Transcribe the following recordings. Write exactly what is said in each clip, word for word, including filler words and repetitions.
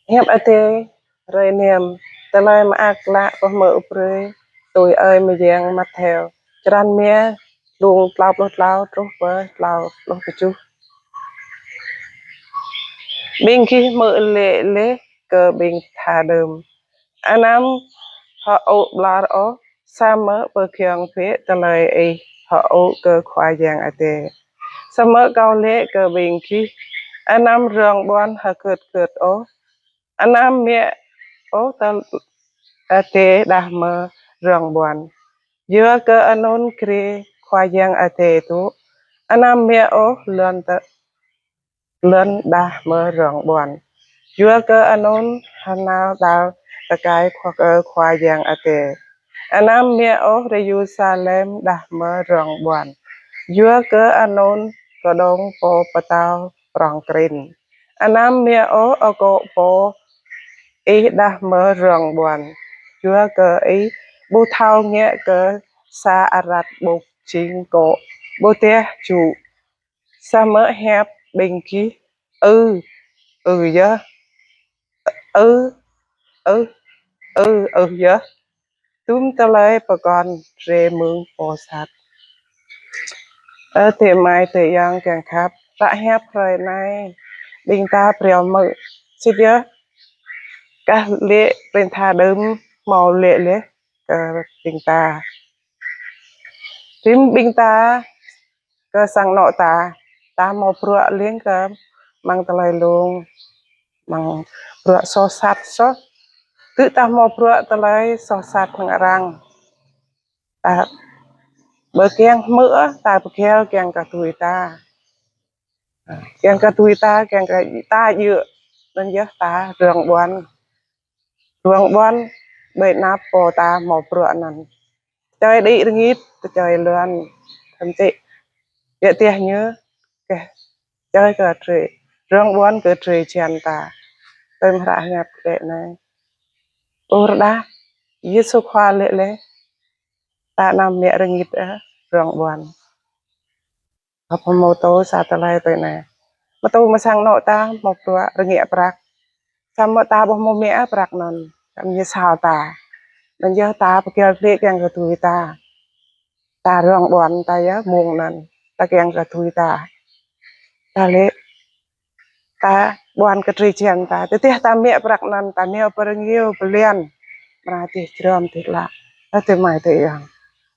Hiăp Adai hrơi năm. Tơlơi mơak klă pơhmư̆ brơi tui ơi mơyang Mattheo, črăn rơma, tlung klâo pluh klâo truh pơ klâo pluh tơjuh. Ƀing gih hmư̆ laĭ laih kơ ƀing tha đưm: Anăm hơô ƀlŏr ôh, samơ̆ pơgiŏng bĕ tơlơi ih hơô kơ Khua Yang Adai. Samơ̆ Kâo laĭ kơ ƀing gih: Anăm rơ̆ng ƀuăn hơgĕt hơgĕt ôh. Anăm mă ôh tơlơi Adai đah mơ̆ rơ̆ng ƀuăn, yua kơ anŭn grê Khua Yang Adai dŏ. Anăm mă ôh lŏn tơ lŏn đah mơ̆ rơ̆ng ƀuăn, yua kơ anŭn hơnăl đăl tơkai Khua, kơ Khua Yang Adai. Anăm mă ôh Yêrusalem đah mơ̆ rơ̆ng ƀuăn, yua kơ anŭn kơđông pô pơtao prŏng krin. Anăm mă ôh akŏ pô ih đah mơ̆ rơ̆ng ƀuăn, yua kơ ih ƀu thâo ngă kơ sa arăt ƀŭk jing kŏ ƀu teh jŭ. Samơ̆ hiăp ƀing gih: Ư, ư yơh, ư, ư, ư, ư yơh. Dŭm tơlơi pơkŏn rai mơ̆ng pô sat. Ơ adơi amai adơi ayŏng kiăng khăp, hră hiăp hrơi anai ƀing ta phrâo hmư̆ sĭt yơh, kah laĭ ƀing tha đưm hmâo laĭ laih kơ ƀing ta. Rĭm ƀing ta kơ sang anŏ ta, ta hmâo bruă lêng kơ amăng tơlơi lông, amăng bruă soh sat soh. Tŭ ta hmâo bruă tơlơi soh sat hăng arăng, ta ƀu kiăng hmư̆, ta pơgăl kiăng kơ tui ta, kiăng kơ tui ta, kiăng kơ ta djơ̆. Anŭn yơh ta rơ̆ng ƀuăn. Rơ̆ng ƀuăn ƀơi anăp pô ta hmâo bruă anŭn. Tơčơi đĭ rơngit, tơčơi lŏn, thậm chí yơh teh ñu kơ tơčơi kơ drơi, rơ̆ng ƀuăn kơ drơi jăn ta. Tơm hră hiăp laĭ anai: Ơ rơđah, Yêsu Khua laĭ laih: Ta anăm mă rơngit ôh, rơ̆ng ƀuăn. Ƀu hmâo tŭ sa tơlơi tui anai. Mơ̆ tŭ mơ̆ sang anŏ ta hmâo bruă rơngiă prăk, samơ̆ ta ƀu hmâo mă prăk anŭn, samơ̆ ñu sao ta. Anŭn yơh ta pơgăl glaĭ kiăng kơ tui ta. Ta rơ̆ng ƀuăn ta yơh mơ̆ng anŭn, ta kiăng kơ tui ta. Ta laĭ ta ƀuăn kơ drơi jăn ta, tơdah ta mă prăk anŭn, ta nao pơ rơngiao pơ lŏn, amra dêh jrŏm dêh klă. Ơ adơi amai adơi ayŏng,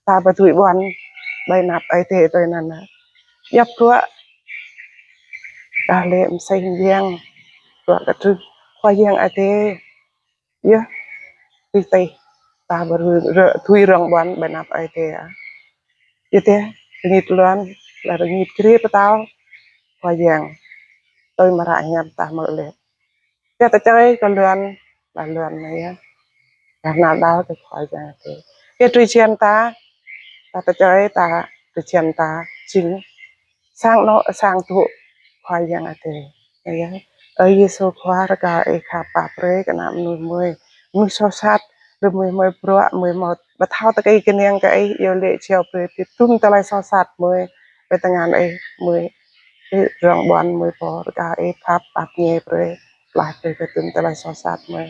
ta ƀu dưi ƀuăn ƀơi anăp Ơi Adai tui anŭn. Djŏp bruă ta laĭ mơsêh mơyang, bruă kơtrưh Khua Yang Adai yơh, tui tih ta ƀu dưi rơ-, dưi rơ̆ng ƀuăn ƀơi anăp Ơi Adai. Yua dah rơngit lŏn, lĕ rơngit grê pơtao Khua Yang. Tui mơ̆ hră hiăp ta hmư̆ laih. Yua tơčơi kơ lŏn, lĕ lŏn anai yơh, ta hơnăl đăl kơ Khua Yang Adai. Yua drơi jăn ta, ta tơčơi ta, drơi jăn ta jing sang anŏ, sang tŭ Khua Yang Adai. Yơh. Ơ Yêsu Khua, rơkâo Ih khăp pap brơi kơ ană mơnuih gơmơi, mơnuih soh sat, gơmơi hmâo bruă, gơmơi hmâo ƀu thâo tơkai kơnang kơ Ih, yua laĭ jao brơi ƀing dŭm tơlơi soh sat gơmơi ƀơi tơngan Ih, gơmơi rơ̆ng ƀuăn gơmơi pô, rơkâo Ih khăp pap ñe brơi, pơklaih brơi kơ dŭm tơlơi soh sat gơmơi.